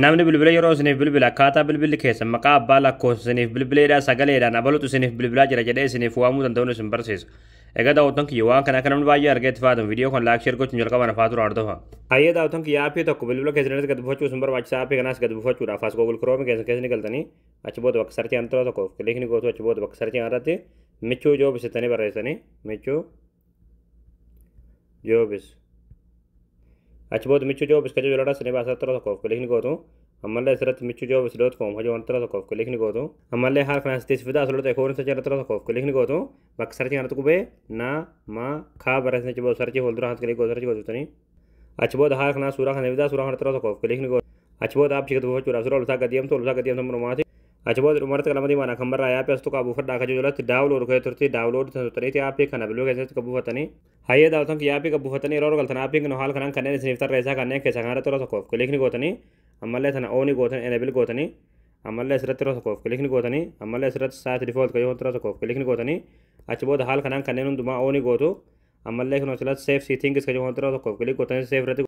Namni bilbila yeroo isiniif bilbila akkaataa bilbilli keessan maqaa abbaa lakkoofsa isiniif bilbileedhaa sagaleedhaan abalutu isiniif bilbilaa jira jedhee isiniif waamuu danda'uun isin barsiisa. Egaa daawwattoon kiyya, waan kana akka namni baay'ee argee itti fayyadamu viidiyoo kan like, share gochuun jalqaba nafaa tura hordofa. Hayyee daawwattoon kiyya, aappii tokko bilbila keessan irratti gad buufachuu isin barbaachisa. Aappii kanaas gad buufachuudhaaf as Google Chrome keessan keessa ni galtanii, achi booda bakka search kana tura tokkoof click ni gootu. Achi booda bakka search kana irratti Michuu Jobs jettanii barreessanii, Michuu Jobs. Achi booda Michuu Jobs kan jedhu irratti ni baasaa, tura tokkoof click ni gootu. Ammallee asirratti michuujobs.com hojii wanta tura tokkoof click ni gootu. Ammallee haala kanaan sitti fidaa, asirratti ekoon isa jala tura tokkoof click ni gootu. Bakka search kanatti qubee na ma kaa barreessanii, achi booda search fuuldura kanatti click gootu, search gootanii. Achi booda haala kanaan suuraa kana fidaa, suuraa kana tura tokkoof click ni gootu. Achi booda aappii gad buufachuudhaaf suuraa olutaa gad deemtu, olutaa gad deemtu murumaati. Achi booda dhumarratti qalama diimaan kan barraa aappii as tuqaa buufadhaa akka jalatti download kee turti, download tuttaniiti aappii kana bilbila keessatti kan buufatanii. Hayyee daawwatan kiyya, aappii kan buufatanii yeroo galtan, aappiin kun haala kanaan kanneen isiniif tarreessaa, kanneen keessaa kanarratti yeroo tokkoof click ni gootanii, ammallee tana on gootan, enable gootanii, ammallee asirratti yeroo tokkoof click ni gootanii, ammallee asirratti set default kan yoo yeroo tokkoof click ni gootanii. Achi booda haala kanaan kanneen hundumaa on gootu. Ammallee kun asirratti save settings kan yeroo tokkoof click gootanii save irratti